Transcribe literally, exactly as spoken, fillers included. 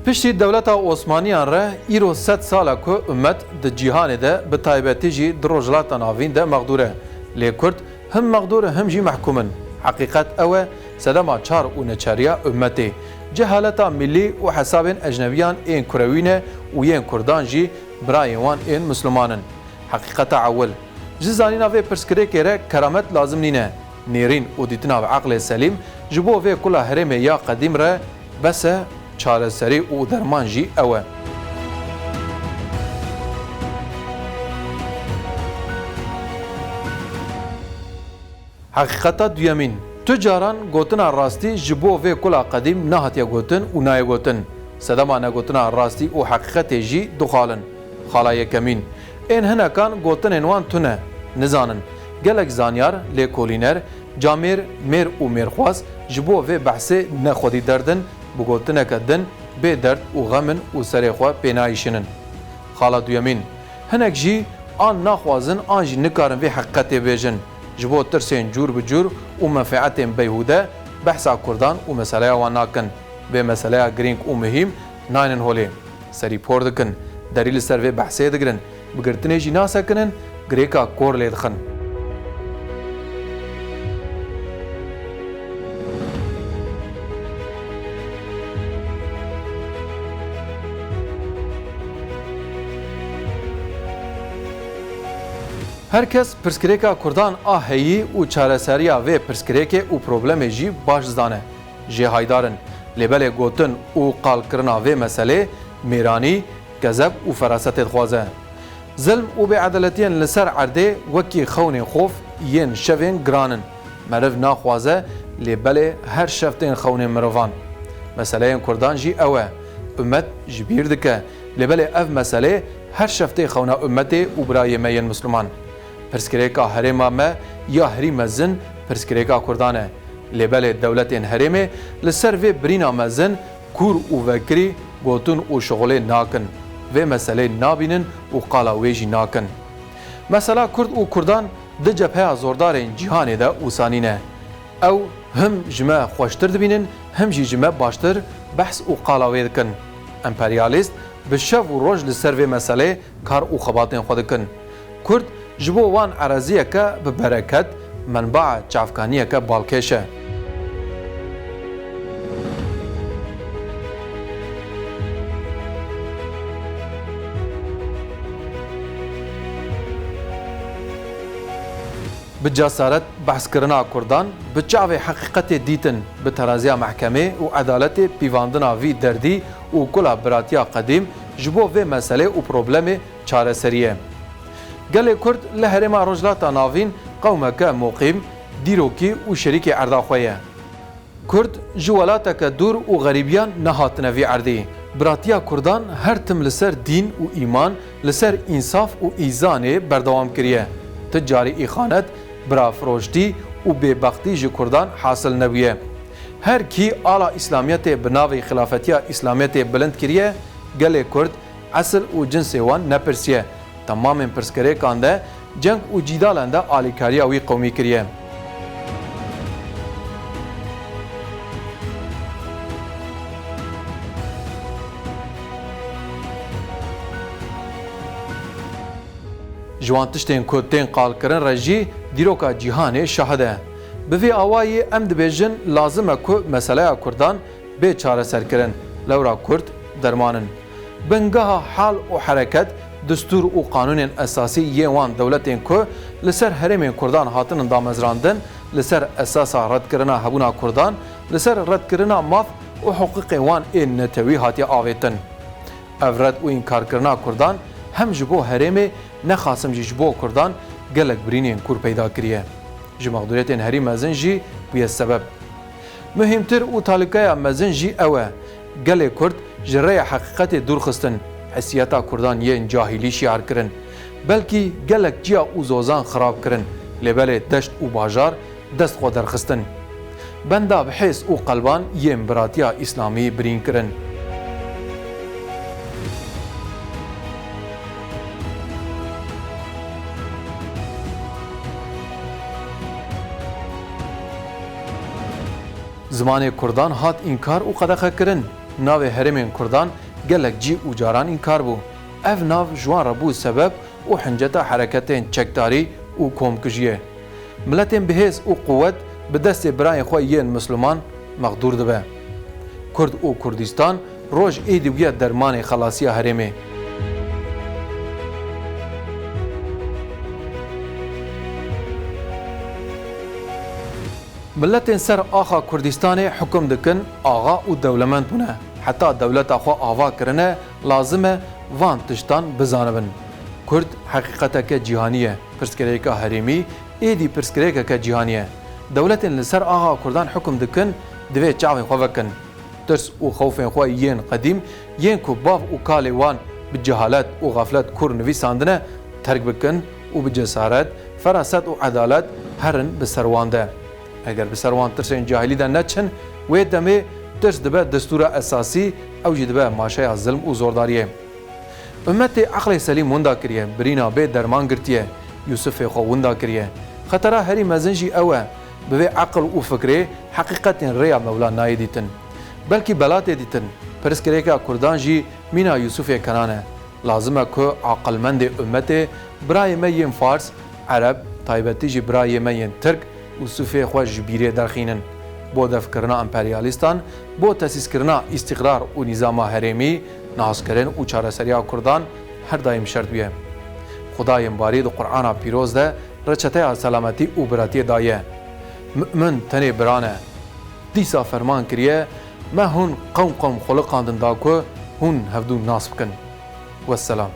Piştî dewleta Osmaniyan re îro sed sal e ku ummet di cîhanê de, bi taybetî jî di Rojhilata Navîn de mexdûr e. Lê Kurd him mexdûr him jî mehkûm in. Heqîqet ew e, sedema çar û neçeriya ummetê, cehaleta millî û hesabên ecnebiyan ên kurewî ne û yên Kurdan jî birayên wan ên Misliman in. Heqîqeta ewil. Ji zanîna vê pirsgirêkê re keramet lazim nîne. Nêrîn û dîtina bi eqlê selîm ji bo vê kula herêmê ya qedîm re bes e, çareserî û derman jî ew e. Heqîqeta duyemîn. Tu caran gotina rastî ji bo vê kula qedîm nehatiye gotin û nayê gotin. Sedema negotina rastî û heqîqetê jî du xal in. Xala yekemîn. Ên hinekan gotinên wan tune, nizanin. Gelek zanyar, lêkolîner, camêr, mêr û mêrxwaz ji bo vê behsê ne xwedî derdin, bi gotineke din bê derd û xem in û serê xwe pê nayîşînin. Xala duyemîn. Hinek jî an naxwazin an jî nikarin vê heqîqetê bêjin. Ji bo tirsên cûr bi cûr û menfeetên beyhûde behsa Kurdan û meseleya wan nakin. Vê meseleya girîng û muhîm naynin holê. Serî por dikin, derî li ser vê behsê digirin, bi girtinê jî nasekinin, girêka kor lê dixin. Her kes pirsgirêka Kurdan a heyî û çareseriya vê pirsgirêkê û problemê jî baş dizane. Jê haydar in. Lê belê gotin û qalkirina vê meselê mêranî, kezeb û ferasetê dixwaze. Zilm û bêedaletiyên li ser erdê wekî xewnên xof yên şevên giran in. Meriv naxwaze, lê belê her şev tên xewnên mirovan. Meseleyên Kurdan jî ew e. Ummet ji bîr dike, lê belê ev meselê her şev tê xewna ummetê û birayê me yên Misliman. Pirsgirêka herêma me ya herî mezin pirsgirêka Kurdan e. Lê belê dewletên herêmê li ser vê birîna mezin kûr û vekirî gotin û şixulê nakin. Vê meselê nabînin û qala wê jî nakin. Mesela Kurd û Kurdan di cepheya zordarên cîhanê de wisa nîne. Ew him ji me xweştir dibînin, him jî ji me baştir behs û qala wê dikin. Emperyalîst bi şev û roj li ser vê meselê kar û xebatên xwe dikin. Kurd ji bo wan eraziyeke bi bereket, menbaa çavkaniyeke balkêş e. Bi cesaret behskirina Kurdan, bi çavê heqîqetê dîtin, bi teraziya mehkemê û edaletê pîvandina vî derdî û kula biratiya qedîm ji bo vê meselê û problemê çareseriyê. Gelê Kurd li herêma Rojhilata Navîn qewmeke muqîm, dîrokî û şerîkê erda xwe ye. Kurd ji welateke dûr û xerîbiyan nehatine vî erdî. Biratiya Kurdan her tim li ser dîn û îman, li ser însaf û îzanê berdewam kiriye. Ti carî îxanet, birafiroştî û bêbextî ji Kurdan hasil nebûye. Her kî ala Îslamiyetê bi navê Xilafetiya Îslamiyetê bilind kiriye, gelê Kurd esil û cinsê wan nepirsiye. Temamên pirsgirêkan de, ceng û cîdalan de alîkariya wî qewmî kiriye. Ji wan tiştên ku tên qalkirin re jî dîroka cîhanê şahid e. Bi vî awayî em dibêjin lazim e ku meseleya Kurdan bê çareserkirin, lewra Kurd derman in. Bingeha hal û hereket, distûr û qanûnên esasî yên wan dewletên ku li ser herêmên Kurdan hatinin damezrandin, li ser esasa redkirina hebûna Kurdan, li ser redkirina maf û hiqûqên wan ên netewî hatiye avêtin. Ev red û înkarkirina Kurdan hem ji bo herêmê, nexasim jî ji bo Kurdan gelek birînên kûr peyda kiriye. Ji mexdûriyetên herî mezin jî bûye sebeb. Muhîmtir û talîkeya mezin jî ew e, gelê Kurd ji rêya heqîqetê dûr xistin, hesiyeta Kurdan yên cahîlî şiar kirin. Belkî gelek çiya û zozan xirab kirin, lê belê deşt û bajar dest xwe derxistin. Benda bi hêz û qelban yên biratiya Îslamî birîn kirin. Zimanê Kurdan hat înkar û qedexekirin. Navê herêmên Kurdan gelek cî û caran înkar bû. Ev nav ji wan re bû sebeb û hinceta hereketên çekdarî û komkujiyê. Miletên bihêz û quwet bi destê birayên xwe yên Misliman mexdûr dibe. Kurd û Kurdistan roj êdî bûye dermanê xelasiya herêmê. Miletên ser axa Kurdistanê hukum dikin, axa û dewlemend bûne. Heta dewleta xwe ava kirine, lazim e van tiştan bizanibin. Kurd heqîqeteke cîhanî ye. Pirsgirêka herêmî êdî pirsgirêkeke cîhanî ye. Dewletên li ser axa Kurdan hukum dikin, divê çavên xwe vekin. Tirs û xewfên xwe yên qedîm, yên ku bav û kalê wan bi cehalet û xeflet kûr nivîsandine, terk bikin û bi cesaret, feraset û edalet herin bi ser wan de. Eger bi ser wan tirsên cahilî de neçin, wê demê tirs dibe destûra esasî, ew jî dibe maşeya zilm û zordariyê. Ummetê eqlê selîm winda kiriye, birîna bê derman girtiye, Yûsifê xwe winda kiriye. Xetera herî mezin jî ew e, bi vê eqil û fikrê heqîqetên rêya Mewla nayê dîtin. Belkî bela tê dîtin, pirsgirêka Kurdan jî mîna Yûsifê Kenan e. Lazim e ku aqilmendê ummetê, birayê me yên Fars, Ereb, taybetî jî birayê me yên Tirk, Yûsifê xwe ji bîrê derxînin. Bo defkirina emperyalîstan, bo tesîskirina îstîqrar û nîzama herêmî, naskirin û çareseriya Kurdan her daîm şert bûye. Xwedayê Barî di Qur'ana Pîroz de reçeteya selametî û biratiyê daye. Mu'min tenê biran e. Dîsa ferman kiriye, me hûn qewm qewm xuliqandin da ku hûn hevdû nas bikin. Wesselam.